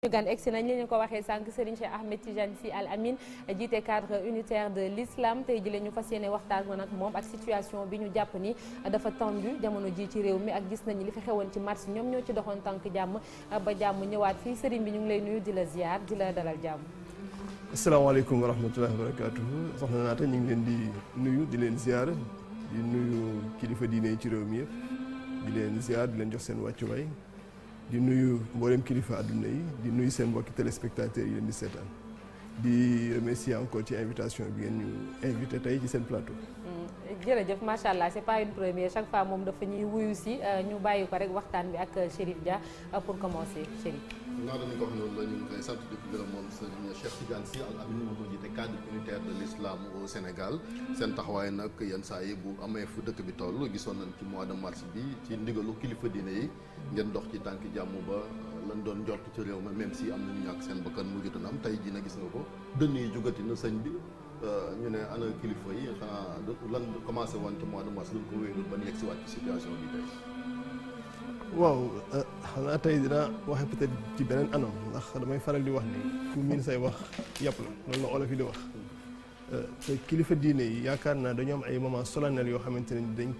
ñu gan egsi nañ li ñu ko waxee sànq Serigne Cheikh Ahmed Tidiane Sy Al Amine jiite cadre unitaire de l'islam tey ji la ñu fas yéene waxtaan nag moom ak situation bi ñu jàpp ni dafa tendu jamono ji ci réew mi ak gis nañu li fi xewoon ci mars ñoom ñoo ci doxoon tànk jàmm ba jàmm ñëwaat fii Serigne bi ñu ngi lay nuyu di la ziar di la dalal jàmm. asalaamaaleykum wa rahmatullahi wa barakatuhu soxna Naata ñu ngi leen di nuyu di leen ziar di nuyu kilifa diine yi ci réew mi yëpp di leen ziar di leen jox seen wàccuwaay di nuyu mboolem kilifa àdduna yi di nuyu seen mbokki téléspectateurs yi leen di seetaan di remercier encore ci invitation bi ngeen ñu invité tey ci seen plateau. jërëjëf macha allah c'est pas une première chaque fois moom dafa ñuy wuyu si ñu bàyyi ko rek waxtaan bi ak Chérif Dia pour commencer Chérif. naa dañu ko wax noonu la ñu ngi koy sant di ko gërëm moom Serigne Cheikh Tidiane Sy Al Amine moom moo jiite cadre unitaire de l'islam au Sénégal seen taxawaay nag yenn saa yi bu amee fu dëkk bi toll gisoon nañ ci mois de mars bi ci ndigalu kilifa diine yi ngeen dox ci tànk jàmm ba lañ doon njort ci réew mi même si am nañu ñàkk seen bakkan mu jotoon am tey jii na gis nga ko dënn yi jugati na sëñ bi ñu ne ana kilifa yi xanaa lan commencé woon ci mois de mars luñ ko wéyul ba ñu yegg si waat ci situation bi tey. waaw xanaa tey dina waxe peut-être ci beneen anam ndax damay faral di wax ni ku miin say wax yàpp la loolu la olof yi di wax te kilifa diine yi yaakaar naa dañoo am ay moments solennels yoo xamante ne dañ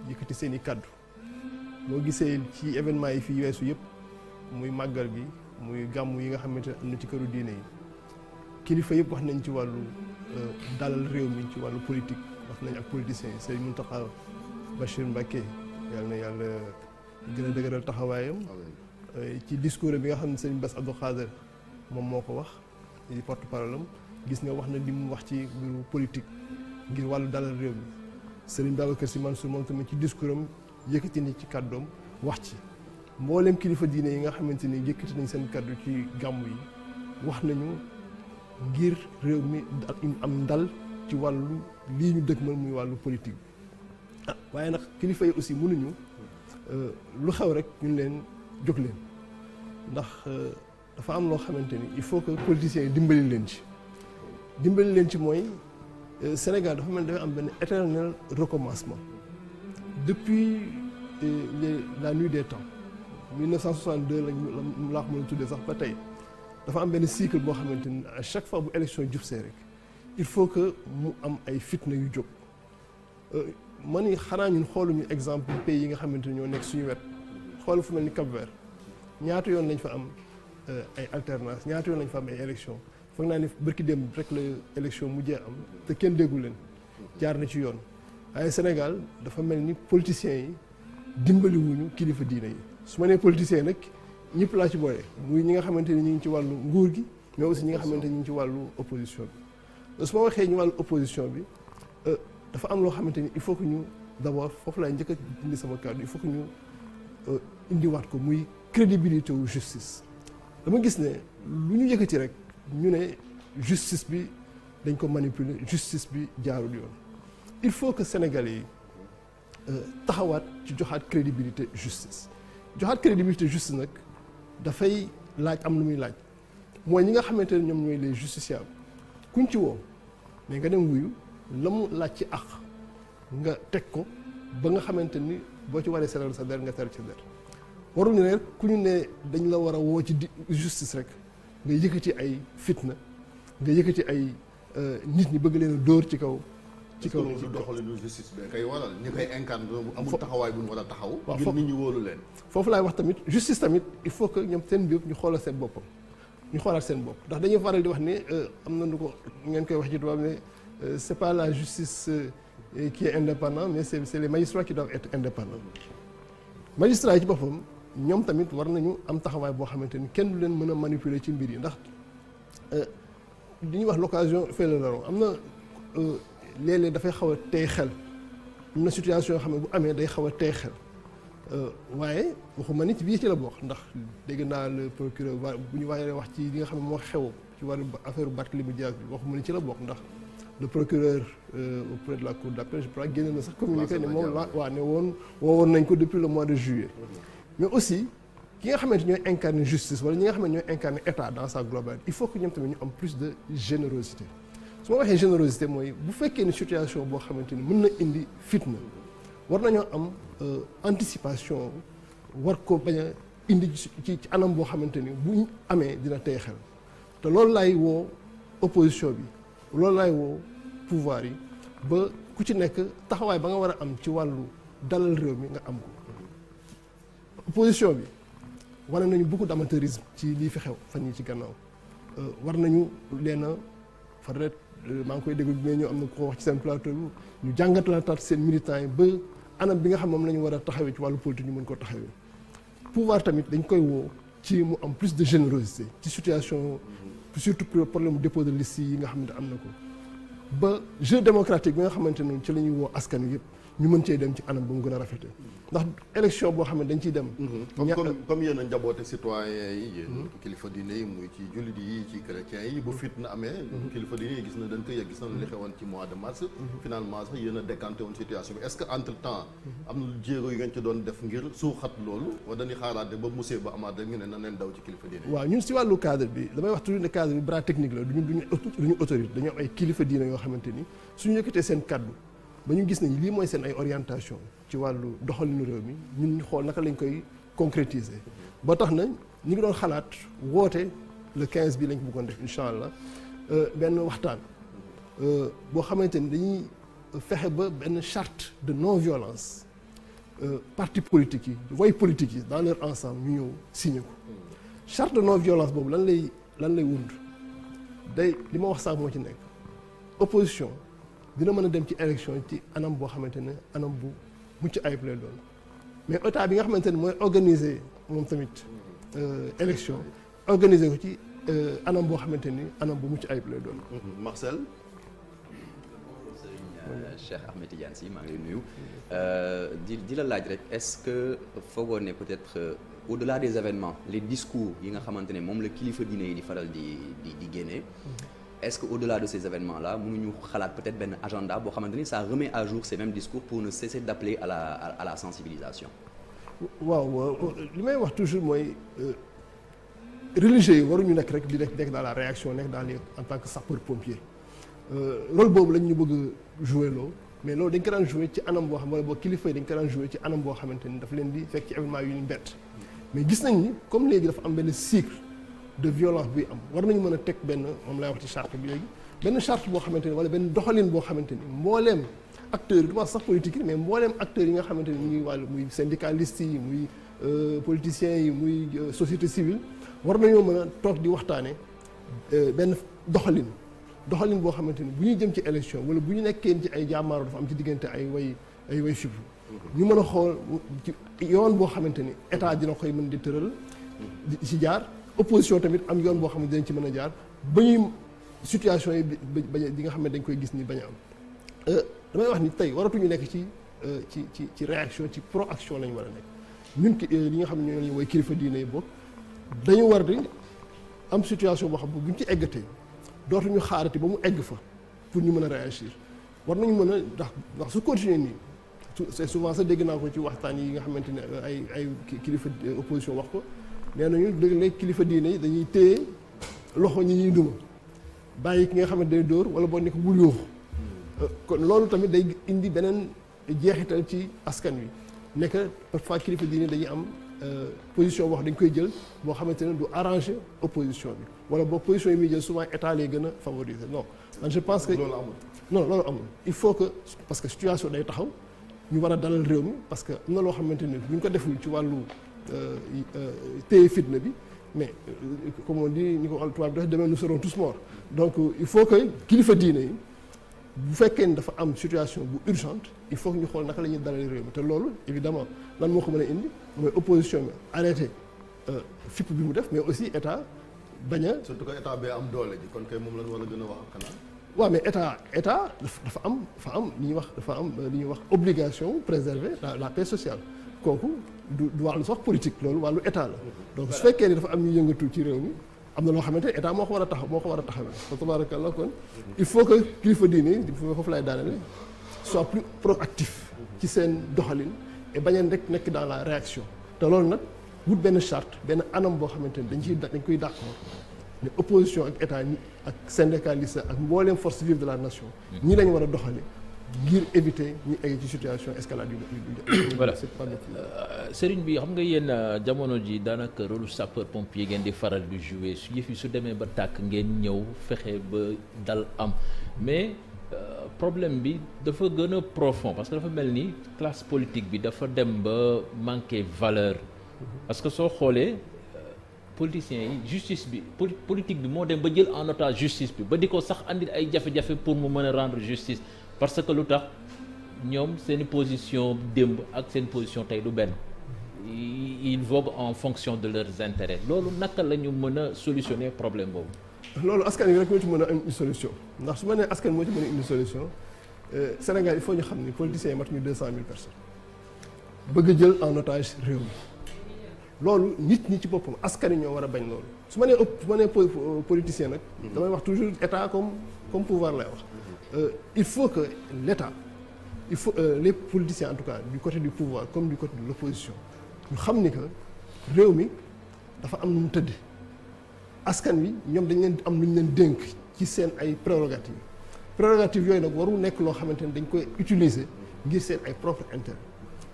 yëkkati seen i kàddu boo gisee ci événement yi fii weesu yëpp muy màggal gi muy gàmmu yi nga xamante ne am na ci këru diine yi kilifa yëpp wax nañ ci wàllu dalal réew mi ci wàllu politique wax nañ ak politiciens yi Serigne Mountakha Bachir Mbacké yàlla na yàlla gën a dëgëral taxawaayam ci discours bi nga xam ne Serigne Bass Abdou Khadre moom moo ko wax di porte-parole am gis nga wax na li mu wax ci mbiru politique ngir wàllu dalal réew mi Serigne Babacar Sy Mansour moom tamit ci discours am yëkkati ni ci kàddoom wax ci mboolem kilifa diine yi nga xamante ni yëkkati nañ seen kàddu ci gàmmu yi wax nañu ngir réew mi am ndal ci wàllu lii ñu dëgmal muy wàllu politique bi waaye nag kilifa yi aussi mënuñu lu xew rek ñu leen jóg leen ndax dafa am loo xamante ni il faut que politiciens yi dimbali leen ci mooy Sénégal dafa mel ni dafa am benn éternel recommencement depuis la nuit des temps 1962 laa ko mën a tuddee sax ba tey dafa am benn cycle boo xamante ni à chaque fois bu élection jubsee rek il faut que mu am ay fitna yu jóg man ni xanaa ñun xooluñu exemple pays yi nga xamante ni ñoo nekk suñu wet xool fu mel ni Cap-Vert ñaata yoon lañ fa am ay alternance ñaata yoon lañ fa am ay élection foog naa ni bërki dem rek la élection mujjee am te kenn déggu leen jaar na ci yoon waaye Sénégal dafa mel ni politiciens yi dimbali wuñu kilifa diine yi su ma nee politiciens nag ñëpp laa ci boole muy ñi nga xamante ni ñu ngi ci wàllu nguur gi mais aussi ñi nga xamante ni ñu ngi ci wàllu opposition bi su ma waxee ñu wàllu opposition bi dafa am loo xamante ni il faut que ñu d'abord foofu laay njëkk a indi sama kàddu il faut que ñu indiwaat ko muy crédibilité wu justice dama gis ne lu ñu yëkkati rek ñu ne justice bi dañ ko manipuler justice bi jaarul yoon il faut que Sénégalais yi taxawaat ci joxaat crédibilité justice nag dafay laaj am lu muy laaj mooy ñi nga xamante ne ñoom ñooy les justiciables kuñ ci woo mais nga dem wuyu la mu laaj ci àq nga teg ko ba nga xamante ni boo ci waree seral sa der nga ter ci der waruñu ne ku ñu ne dañ la war a woo ci justice rek nga yëkkati ay fitna nga yëkkati ay nit ñi bëgg leen a dóor ci kaw doxalinu justice bi kay waral ñi koy incarné amul taxawaay bu ñu war a taxaw ngir nit ñi wóolu leen foofu laay wax tamit justice tamit il faut que ñoom seen biir ñu xoolaat seen bopp ndax dañuy faral di wax ne am na nu ko ngeen koy wax ci tubaab ne c'est pas la justice qui est indépendante mais c'est les magistrats qui doivent être indépendants magistrats yi ci boppam ñoom tamit war nañu am taxawaay boo xamante ni kenn du leen mën a manipuler ci mbir yi ndax li ñuy wax l'occasion fait le larron am na léeg-léeg dafay xaw a tey xel am na situation yoo xam ne bu amee day xaw a tey xel waaye waxuma nit bii ci la bokk ndax dégg naa le procureur bu ñu waree wax ci li nga xam ne moo xew ci wàllu affaire Barthélémy Dias bi waxuma ni ci la bokk ndax le procureur auprès de la cour d'appel je crois génne na sax communiqué ne moom la ne woowoon nañ ko depuis le mois de juillet mais aussi ki nga xamante ñooy incarner justice wala ñi nga xam ne ñooy incarner état dans sa globalité il faut que ñoom tamit ñu am plus de générosité su ma waxee générosité mooy bu fekkee ni situation boo xamante ni mën na indi fitna war nañoo am anticipation war ko bañ a indi ci anam boo xamante ni bu amee dina tey xel te loolu laay woo opposition bi loolu laay woo pouvoir yi ba ku ci nekk taxawaay ba nga war a am ci wàllu dalal réew mi nga am ko opposition bi wane nañu beaucoup d'amateurisme ci lii fi xew fan yi ci gannaaw war nañu leen a faret maa ngi koy déglu bi ñëw am na ko wax ci seen plateau bi ñu jàngatalaataat seen militants yi ba anam bi nga xam moom la ñu war a taxawee ci wàllu politique ñu mën ko taxawee pouvoir tamit dañ koy woo ci mu am plus de générosité ci situation surtout problème dépôt de liste yi nga xam ne am na ko ba jeu démocratique bi nga xamante ne ci la ñuy woo askan wi yëpp ñu mën cee dem ci anam ba mu gën a rafete ndax élection boo xam ne dañ ciy dem. comme yéen a njaboote citoyen yi yéen kilifa diine yi muy ci jullit yi ci chrétiens yi bu fitna amee kilifa diine yi gis na dañ ko yëg gis na li xewoon ci mois de mars finalement sax yéen a décanté woon situation bi est-ce que entre temps am na jéego yu ngeen ci doon def ngir suuxat loolu wala dañuy xaaraate ba musée ba amaat rek ñu ne na leen daw ci kilifa diine yi. waaw ñun si wàllu cadre bi damay wax toujours ne cadre bi bras technique la duñu autorité dañoo am ay kilifa diine yoo xamante ni suñu yëkkatee seen kaddu ba ñu gis nañ lii mooy seen ay orientation ci wàllu doxalinu réew mi ñun ñu xool naka lañ koy concrétiser ba tax na ñu ngi doon xalaat woote le 15 bi lañ ko bëggoon def incha allah benn waxtaan boo xamante ni dañuy fexe ba benn charte de non violence partis politiques yi voies politiques yi dans leur ensemble ñu ñëw signé ko charte de non violence boobu lan lay wund day li ma wax sànq moo ci nekk opposition dina mën a dem ci élection ci anam boo xamante ne anam bu mucc ayib lay doon mais état bi nga xamante ne mooy organiser moom tamit élection organiser ko ci anam boo xamante ni anam bu mucc ayib lay doon. Marcel. Cheikh Ahmed Tidiane Sy maa ngi lay nuyu di la laaj rek est-ce que foogoo ne peut-être au-delà des événements les discours yi nga xamante ne moom la kilifa diine yi di faral di génne. Est-ce que au-delà de ces événements-là mënuñu xalaat peut-être benn agenda boo xamante ni ça remet à jour ces mêmes discours pour ne cesser d'appeler à la sensibilisation. waaw li may wax toujours mooy religieux yi waruñu nekk rek di nekk dans la réaction nekk dans les en tant que sapeur-pompier rôle boobu lañ ñu bëgg jouer loo mais loolu dañ ko daan jouer ci anam boo xam wala boo kilifa yi dañ ko daan jouer ci anam boo xamante ni daf leen di fekk ci événement yu ñu bett mais gis nañ ni comme léegi dafa am benn cycle de violence buy am war nañu mën a teg benn moom lay wax ci charte bi léegi benn charte boo xamante ni wala benn doxalin boo xamante ni mbooleem acteurs yi du ma sax politique yi mais mbooleem acteurs yi nga xamante ni muy wàllu muy syndicalistes yi muy politiciens yi muy société civile war nañoo mën a toog di waxtaane benn doxalin boo xamante ni bu ñuy jëm ci élection wala bu ñu nekkee ci ay jàmmaaro dafa am ci diggante ay way fipp ñu mën a xool ci yoon boo xamante ni état dina koy mën di tëral di ci jaar opposition tamit am yoon boo xam ne dañ ci mën a jaar ba ñuy situation yi bi nga xam ne dañ koy gis ni bañ a am damay wax ni tey waratuñu nekk ci réaction ci proaction lañu war a nekk ñun li nga xam ne ñoo mooy kilifa diine yi bokk dañu war di am situation boo xam ne buñ ci eggatee dootuñu xaarati ba mu egg fa pour ñu mën a réagir war nañu mën a ndax su continuer nii c'est souvent ça dégg naa ko ci waxtaan yi nga xamante ne ay kilifa opposition wax ko nee nañu léeg-léeg kilifa diine yi dañuy téye loxo ñi ñuy duma bàyyi ki nga xamante day dóor wala boo nekk bul yooxu kon loolu tamit day indi beneen jeexital ci askan wi nekk parfois kilifa diine dañuy am position boo xam dañ koy jël boo xamante ne du arranger opposition bi wala boo position yi muy jël souvent état lay gën a favoriser non man je pense que loolu amul il faut que parce que situation day taxaw ñu war a dalal réew mi parce que am na loo xamante ne bu ñu ko deful ci wàllu téye fitna bi mais comme on dit ni ko wàllu tubaab bi def demain nous serons tous morts donc il faut que kilifa diine yi bu fekkee ni dafa am situation bu urgente il faut que ñu xool naka la ñuy dalal réew mi te loolu évidemment lan moo ko mën a indi mooy opposition bi arrêté fipp bi mu def mais aussi état bañ a. surtout que état bee am doole ji kon kay moom lañ war a gën a wax ak kanam. waaw mais état dafa am li ñuy wax obligation préserver la paix sociale kooku du wàllu sax politique loolu wàllu état la donc su fekkee ni dafa am ñu yëngatu ci réew mi am na loo xamante ne état moo ko war a taxawee fa tabarakallah kon il faut que kilifa diine foofu lay daanele soit plus proactif ci seen doxalin et bañ a rek nekk dans la réaction te loolu nag wut benn charte benn anam boo xamante ne dañ koy d'accord ne opposition ak état ak syndicaliste ak mbooleem force vive de la nation ñii lañu war a doxale ngir éviter ñu egg ci situation escalade yu voilà c'est pas sëriñ bi xam nga yéen jamono ji daanaka rôle sapeur pompier ngeen di faral di jouer su yëf yi su demee ba tàkk ngeen ñëw fexe ba dal am mais problème bi dafa gën a profond parce que dafa mel ni classe politique bi dafa dem ba manquer valeur parce que soo xoolee politiciens yi justice bi politique bi moo dem ba jël en otage justice bi ba di ko sax andi ay jafe-jafe pour mu mën a rendre justice parce que lu tax ñoom seen position démb ak seen position tey du benn ils voguent en fonction de leurs intérêts loolu naka la ñu mën a solutionner problème boobu. loolu askan wi rek moo ci mën a am une solution ndax su ma nee askan moo ci mën a une solution Sénégal il faut ñu xam ni politiciens yi matuñu 200 000 personnes bëgg a jël en otage réew mi loolu nit ñi ci boppam askan wi ñoo war a bañ loolu su ma nee politicien nag. damay wax toujours état comme pouvoir lay wax. Il faut que l'État les politiciens en tout cas du côté du pouvoir comme du côté de l'opposition ñu xam ni que réew mi dafa am nu mu tëdd askan wi ñoom dañ leen am lu ñu leen dénk ci seen ay prérogatives yooyu nag warul nekk loo xamante ni dañ koy utiliser ngir seen ay propre intérêt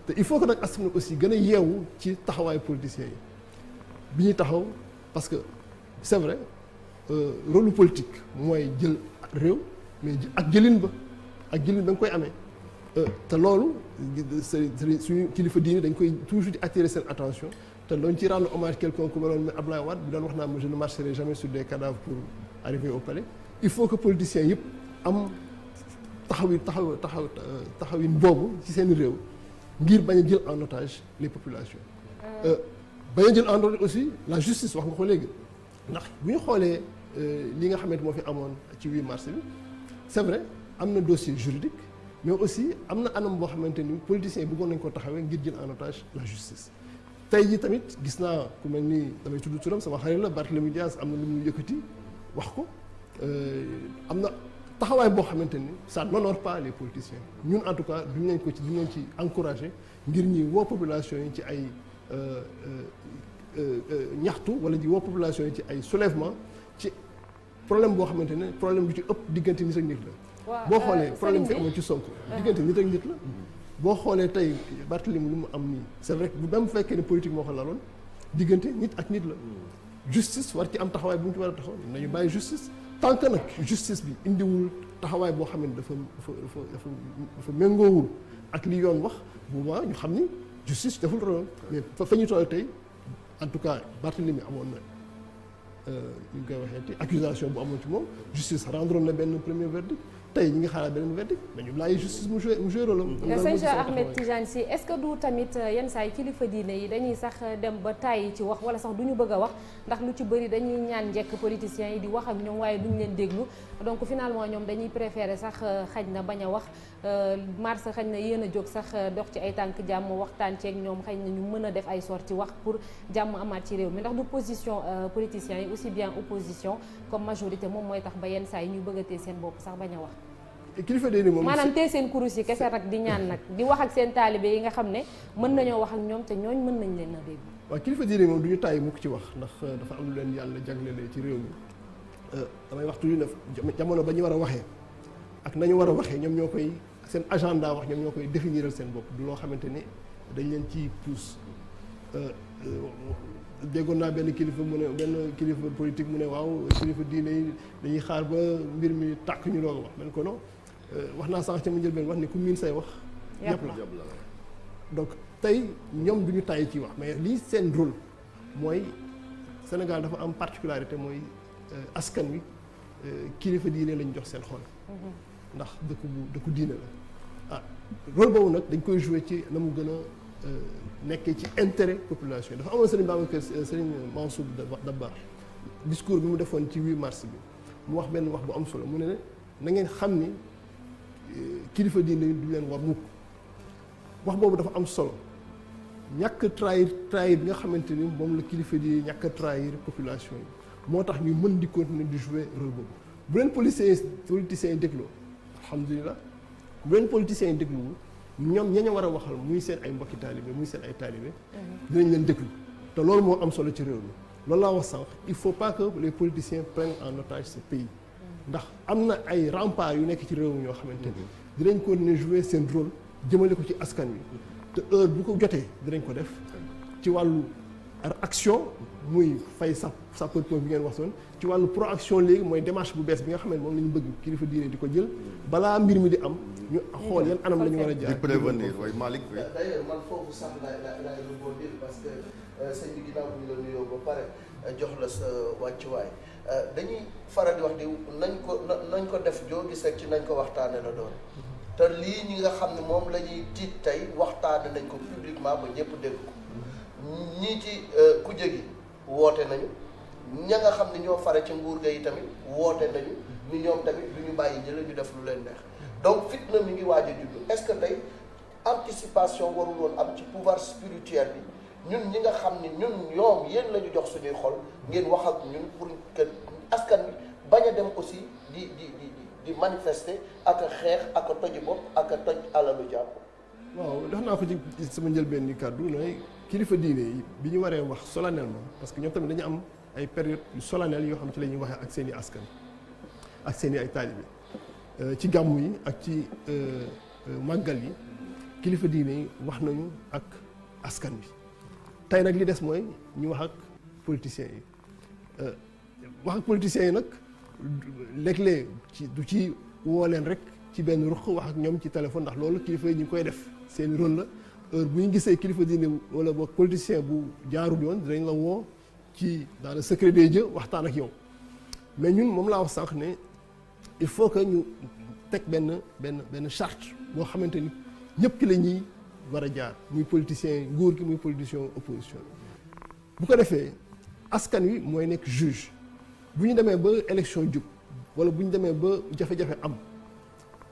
te il faut que nag askan wi aussi gën a yeewu ci taxawaayu politiciens yi bi ñuy taxaw parce que c'est vrai rôle politique mooy jël réew mais ak jëlin ba nga koy amee te loolu suñu kilifa diine dañ koy toujours di attirer seen attention te doon ci rendre hommage quelqu'un ku meloon Abdoulaye Wade bi doon wax naa je ne marcherai jamais sur des cadavres pour arriver au palais il faut que politiciens yëpp am taxawin boobu ci seen réew ngir bañ a jël en otage les populations bañ a jël en otage aussi la justice wax nga ko léegi ndax bu ñu xoolee li nga xamante moo fi amoon ci 8 mars bi c'est vrai am na dossier juridique mais aussi am na anam boo xamante ni politiciens yi bëggoon nañ ko taxawee ngir jël en otage la justice tey jii tamit gis naa ku mel ni damay tudd turam sama xarit la Barthélémy Dias am na lu mu yëkkati wax ko am na taxawaay boo xamante ni ça n'honore pas les politiciens ñun en tout cas duñ leen ci encourager ngir ñuy woo population yi ci ay ñaxtu wala di woo population yi ci ay soulèvement ci problème boo xamante ne problème lu ci ëpp diggante nit ak nit la. boo xoolee problème fi amoon ci Sonko diggante nit ak nit la. boo xoolee tey Barthélémy lu mu am nii c'est vrai que même bu fekkee ne politique moo ko laloon diggante nit ak nit la. justice war ci am taxawaay bu mu ci war a taxaw nañu bàyyi justice tant que nag justice bi indiwul taxawaay boo xam ne dafa méngoowul ak li yoon wax bu boobaa ñu xam ni justice deful rôle mais fa ñu toll tey en tout cas Barthélémy amoon na ñu koy waxee te accusation bu amoon ci moom justice rendroon na benn premier verdict tey ñi ngi xaaraat beneen verdict nañu bàyyi justice mu joué rôle am. sëñ Cheikh Ahmed Tidiane Sy est-ce que du tamit yenn saa yi kilifa diine yi dañuy sax dem ba tàyyi ci wax wala sax du ñu bëgg a wax ndax lu ci bëri dañuy ñaan njëkk politiciens yi di wax ak ñoom waaye duñu leen déglu donc finalement ñoom dañuy préférer sax xaj na bañ a wax mars xaj na yéen a jóg sax dox ci ay tànk jàmm waxtaan ceeg ñoom xëy na ñu mën a def ay sorties wax pour jàmm amaat ci réew mi ndax du position politiciens yi aussi bien opposition comme majorité moom mooy tax ba yenn saa yi ñu bëgg a téye seen bopp sax bañ a wax. kilifa diine moom maanaam tey seen kurus yi kese rek di ñaan nag di wax ak seen taalibe yi nga xam ne mën nañoo wax ak ñoom te ñooñ mën nañ leen a dégg. waaw kilifa diine moom du ñu tàyyi mukk ci wax ndax dafa am lu leen yàlla jaglelee ci réew mi damay wax toujours ne jamono ba ñu war a waxee ak nañu war a waxee ñoom ñoo koy seen agenda wax ñoom ñoo koy définiral seen bopp du loo xamante ni dañ leen ciy pousse. déggoon naa benn kilifa mu ne benn kilifa politique mu ne waaw kilifa diine yi dañuy xaar ba mbir mi tàkk ñu doog a wax man ko non wax naa sànq ca mu jël benn wax ni ku miin say wax ñëpp la donc tey ñoom du ñu tàyyi ci wax mais lii seen rôle mooy Sénégal dafa am particularité mooy askan wi kilifa diine lañ jox seen xol ndax dëkku diine la ah rôle boobu nag dañ koy jouer ci na mu gën a nekkee ci intérêt population yi dafa amoon Serigne Babacar Serigne Mansour Dabakh discours bi mu defoon ci 8 mars bi mu wax benn wax bu am solo mu ne na ngeen xam ni kilifa diine du leen war mukk wax boobu dafa am solo ñàkk trahir bi nga xamante ni moom la kilifa diine ñàkk trahir population yi moo tax ñu mën di continuer di jouer rôle boobu bu leen politiciens yi dégloo alhamdulilah bu leen politiciens yi dégluwul ñoom ña war a waxal muy seen ay mbokki taalibe muy seen ay taalibe dinañ leen déglu te loolu moo am solo ci réew mi loolu laa wax sànq il faut pas que les politiciens prennent en otage ce pays ndax am na ay remparts yu nekk ci réew mi ñoo xamante ni dinañ ko ne jouer seen rôle jëmale ko ci askan wi te heure bu ko jotee dinañ ko def ci wàllu action muy fay sapeur-pompier bi ngeen waxoon ci wàllu proaction léegi mooy démarche bu bees bi nga xam ne moom la ñu bëgg kilifa diine di ko jël balaa mbir mi di am ñu xool yan anam la ñu war a jaar. di prévenir waaye Malick. d'ailleurs man foofu sax laay rebondir parce que sëñ bi ginnaaw bu ñu la nuyoo ba pare jox la sa wàccuwaay dañuy faral di wax di nañ ko def joo gis rek ci nañ ko waxtaane la doon te lii ñi nga xam ne moom la ñuy tiit tey waxtaane nañ ko publiquement ba ñëpp dégg ko ñii ci kujje gi woote nañu ña nga xam ne ñoo fare ci nguur ga yi tamit woote nañu ni ñoom tamit du ñu bàyyi jële ñu def lu leen neex donc fitna mi ngi waaj a juddu est-ce que tey anticipation warul woon am ci pouvoir spirituel bi ñun ñi nga xam ne ñun ñoom yéen la ñu jox suñuy xol ngeen wax ak ñun pour que askan bi bañ a dem aussi di manifester ak a xeex ak a toji bopp ak a toj alalu jàpp. waaw def naa ko ci sama njëlbeen ni kàddu nooy kilifa diine yi bi ñu waree wax solennellement parce que ñoom tamit dañu am ay période yu solennelles yoo xam ci la ñuy waxee ak seen i askan ak seen i ay taalibe ci gàmmu yi ak ci màggal yi kilifa diine yi wax nañu ak askan bi tey nag li des mooy ñu wax ak politiciens yi wax ak politiciens yi nag léeg-léeg du ci woo leen rek ci benn ruq wax ak ñoom ci téléphone ndax loolu kilifa yi ñu koy def seen rôle la heure bu ñu gisee kilifa diine wala boog politicien bu jaarul yoon dinañ la woo ci dans le secret des dieux waxtaan ak yow mais ñun moom laa wax sànq ne il faut que ñu teg benn charte boo xamante ni ñëpp ki la ñuy war a jaar muy politicien nguur gi muy politicien opposition bu ko defee askan wi mooy nekk juge bu ñu demee ba élection jub wala bu ñu demee ba jafe-jafe am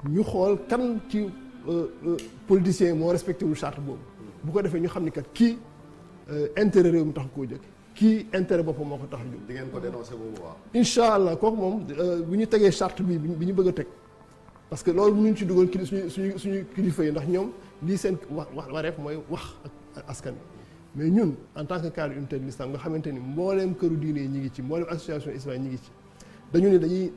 ñu xool kan ci politicien moo respecté wul charte boobu bu ko defee ñu xam ni kat kii intérêt réew mi tax koo jóg kii intérêt boppam moo ko tax a jóg. di ngeen ko dénoncé boobu waaw. incha allah kooku moom bu ñu tegee charte bi ñu bëgg a teg parce que loolu mënuñ ci dugal suñu kilifa yi ndax ñoom lii seen wareef mooy wax ak askan wi mais ñun en tant que cadre unitaire de l'islam nga xamante ni mbooleem këru diine yi ñu ngi ci mbooleem association islamique ñi ngi ci dañu ne dañuy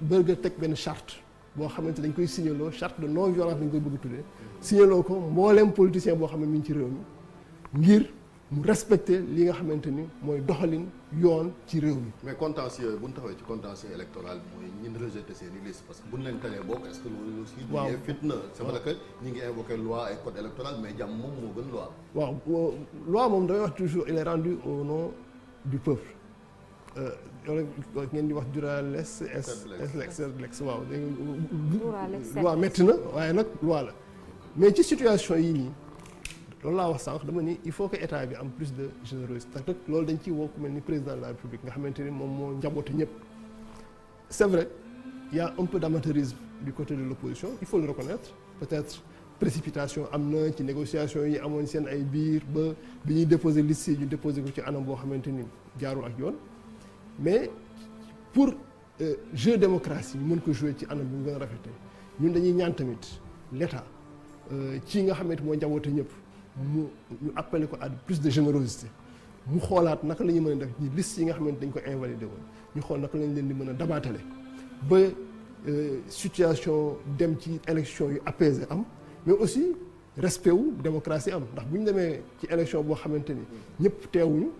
bëgg a teg benn charte boo xamante dañ koy signaloo charte de non violence dañ koy bëgg a tuddee signaloo ko mbooleem politicien boo xam ne mi ngi ci réew mi ngir mu respecter li nga xamante ni mooy doxalin yoon ci réew mi. mais contentieux bu ñu taxawee ci contentieux électoral bi mooy ñun rejeté seen i liste parce que bu ñu leen talee bokk est-ce que loolu aussi. waaw du fitna c'est vrai que ñu ngi invoqué loi et code électoral mais jàmm moom moo gën loi. waaw loi moom damay wax toujours il est rendu au nom du peuple loolu ngeen di wax duralex lex waaw. loi métti na waaye nag loi la mais ci situation yi nii. loolu laa wax sànq dama ni il faut que état bi am plus de générosité te loolu dañ ciy woo ku mel ni président de la république nga xamante ni moom moo njaboote ñëpp c'est vrai il y a un peu d'amateurisme du côté de l'opposition il faut le reconnaître peut-être précipitation am na ci négociation yi amoon seen ay biir ba bi ñuy déposer liste yi ñu déposer ko ci anam boo xamante ni jaarul ak yoon mais pour jeu démocratie ñu mën ko jouer ci anam bi mu gën a rafetee ñun dañuy ñaan tamit l'état ci nga xamante moo njaboote ñëpp ñu appelé ko à plus de générosité mu xoolaat naka la ñuy mën a def ñi liste yi nga xamante dañ ko invalidé woon ñu xool naka lañ leen di mën a dabaatale ba situation dem ci élection yu apaisé am mais aussi respect wu démocratie am ndax bu ñu demee ci élection boo xamante ni ñëpp teewuñu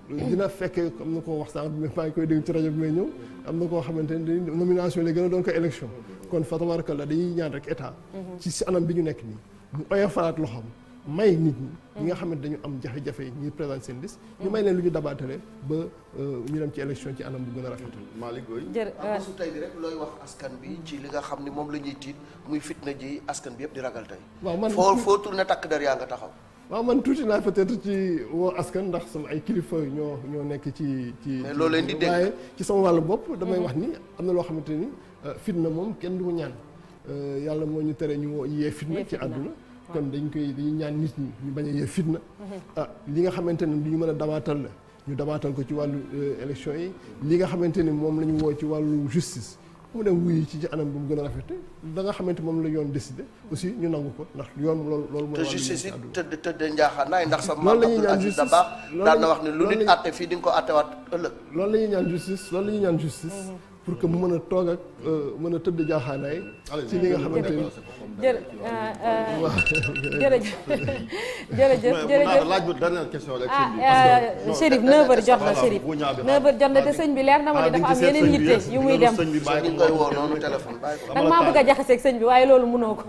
dina fekkee am na koo wax sànq mais maa ngi koy dégg ci rajo bi may ñëw am na koo xamante ni nomination lay gën a doon ko élection kon fa tabarakallah dañuy ñaan rek état ci si anam bi ñu nekk nii mu oyofalaat loxoom may nit ñi nga xamante dañu am jafe-jafe yi ñuy présenter seen liste ñu may leen lu ñu dabaatale ba ñu dem ci élection ci anam bu gën a rafet. Malick Boye bésu tey bi rek looy wax askan bi ci li nga xam ni moom la ñuy tiit muy fitna ji askan bi yëpp di ragal tey. waaw man foo tourné takk der yaa nga taxaw. waaw man tuuti naa peut-être ci woo askan ndax sama ay kilifa ñoo nekk ci. mais loo leen di dégg waaye ci sama wàllu bopp damay wax ni am na loo xamante ni fitna moom kenn du ko ñaan yàlla moo ñu tere ñu yee fitna ci àdduna. kon dañuy ñaan nit ñi ñu bañ a yee fitna li nga xamante ne li ñu mën a dabaatal la ñu dabaatal ko ci wàllu élection yi li nga xamante ni moom la ñu woo ci wàllu justice mu dem wuyu ci anam bi mu gën a rafete da nga xamante moom la yoon décidé aussi ñu nangu ko ndax yoon loolu mooy te justice yi tëdd njaaxaanaay ndax sa loolu la ñuy ñaan justice daan na wax ne lu nit àtte fii di nga ko àttewaat ëllëg loolu la ñuy ñaan justice pour que mu mën a toog ak mën a tëdd jaaxaanaay ci li nga xamante ni jërëjëf laaj bu dernière question rek Chérif 9h jot na Chérif 9h jot na te sëñ bi leer na ma ni dafa am yeneen yitte yu muy dem koy woo noonu téléphone nag maa bëgg a jaxaseeg sëñ bi waaye loolu mënoo ko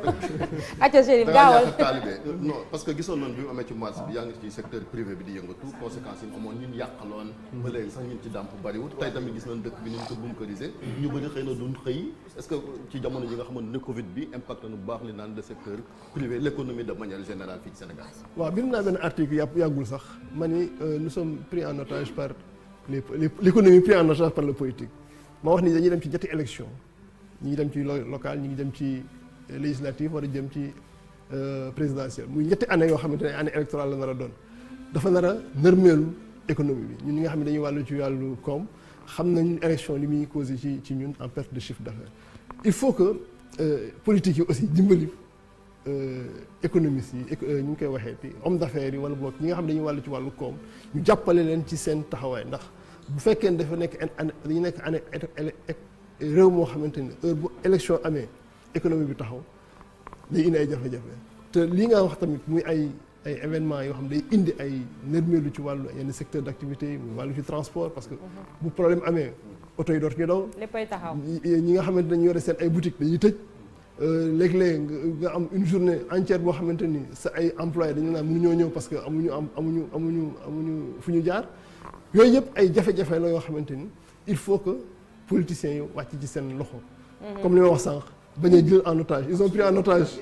acca Chérif gaawal taalibe non parce que gisoon nañ bi mu amee ci marché bi yaa ngi ci secteur privé bi di yëngatu conséquences yi amoon ñun yàqaloon ba léegi sax ñun ci dàmp bariwut tey tamit gis nañ dëkk bi ni ñu ko bunkerisé ñu bëri xëy na duñ xëy est-ce que ci jamono ji nga xamante ne Covid bi impacté na bu baax li naan le secteur privé l'économie de manière générale fii ci Sénégal. waaw bind naa benn article yàggul sax ma ni nous sommes pris en otage par l'économie pris en otage par le politique ma wax ni dañuy dem ci ñetti élection ñi ngi dem ci local ñi ngi dem ci législative war a jëm ci présidentielle muy ñetti année yoo xamante ne année électorale la nar a doon dafa nar a nërmeelu économie bi ñun ñi nga xam ne dañuy wàllu ci wàllu koom xam nañu élection li muy causé ci ñun en perte de chiffre d'affaires il faut que politique yi aussi dimbali économistes yi ñu ngi koy waxee ti homme d'affaires yi wala boog ñi nga xam ne dañuy wàllu ci wàllu koom ñu jàppale leen ci seen taxawaay ndax bu fekkee ne dafa nekk dañu nekk année réew moo xamante ni heure bu élection amee économie bi taxaw day indi ay jafe-jafe te lii nga wax tamit muy ay événements yoo xam day indi ay nërmeelu ci wàllu yenn secteur d'activité yi muy wàllu ci transport parce que bu problème amee oto yi dootuñu daw léppay taxaw ñi nga xamante dañu yore seen ay boutique dañuy tëj léeg-léeg nga am une journée entière boo xamante ni sa ay employés dañu naan mënuñoo ñëw parce que amuñu fu ñu jaar yooyu yëpp ay jafe-jafe la yoo xamante ni il faut que politiciens yi wàcc ci seen loxo comme li ma wax sànq bañ a jël en otage ils ont pris en otage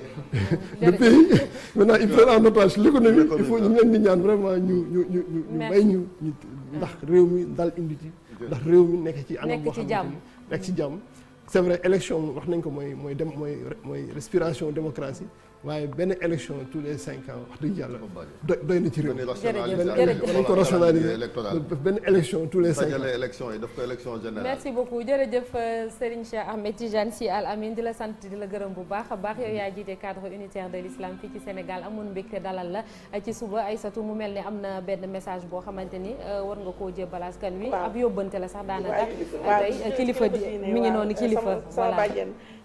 le pays maintenant ils prennent en otage l'économie il faut ñu leen di ñaan vraiment ñu may ñu ndax réew mi dal indi ci ndax réew mi nekk ci anam boo xamante ni nekk ci jàmm c'est vrai élection wax nañ ko mooy respiration démocratie waaye benn élection tous les 5 ans wax dëgg yàlla doy na ci réew dañ ko rationaliser benn élection tous les 5 ans élection yi daf ko élection générale. merci beaucoup jërëjëf Serigne Cheikh Ahmed Tidiane Sy Al Amine di la sant di la gërëm bu baax a baax yow yaa jiite cadre unitaire de l'islam fii ci Sénégal amoon mbégte dalal la ci suba Aïssatou mu mel ne am na benn message boo xamante ni war nga koo jébbal askan wi ab yóbbante la sax daanaka tey kilifa di mi ngi noonu kilifa voilà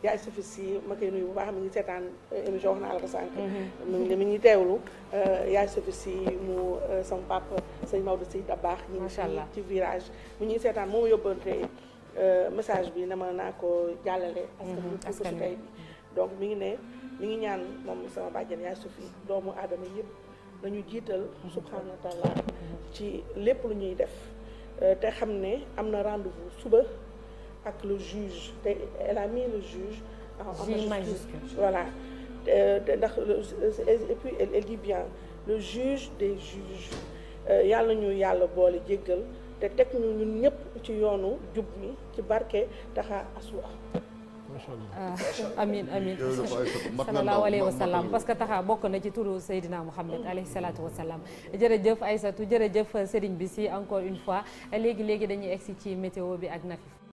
yaay Sophie Sy ma koy nuyu bu baax mi ngi seetaan émission wax naa la ko sànq mi ngi teewlu yaay Sophie Sy mu sama papa sëñ Maodo Sy Dabakh ñi ngi ci virage mi ñuy seetaan moo yóbbante message bi ne ma naa ko jàllale askan bi tey bi donc mi ngi ñaan moom sama bàjjen yaay Sophie doomu aadama yëpp nañu jiital subhanahu wa taala ci lépp lu ñuy def te xam ne am na rendez-vous suba ak le juge te elle a mis le juge en majuscule voilà ndax et puis elle dit bien le juge des juges yàlla ñu yàlla boole jéggal te teg ñu ñun ñëpp ci yoonu jub mi ci barke taxa aswa amin sallallahu alayhi wa sallam parce que taxa bokk na ci turu Seydina Mouhamed alayhi salatu wa sallam jërëjëf Aïssatou jërëjëf Serigne bi si encore une fois léegi dañuy egsi ci météo bi ak Nafif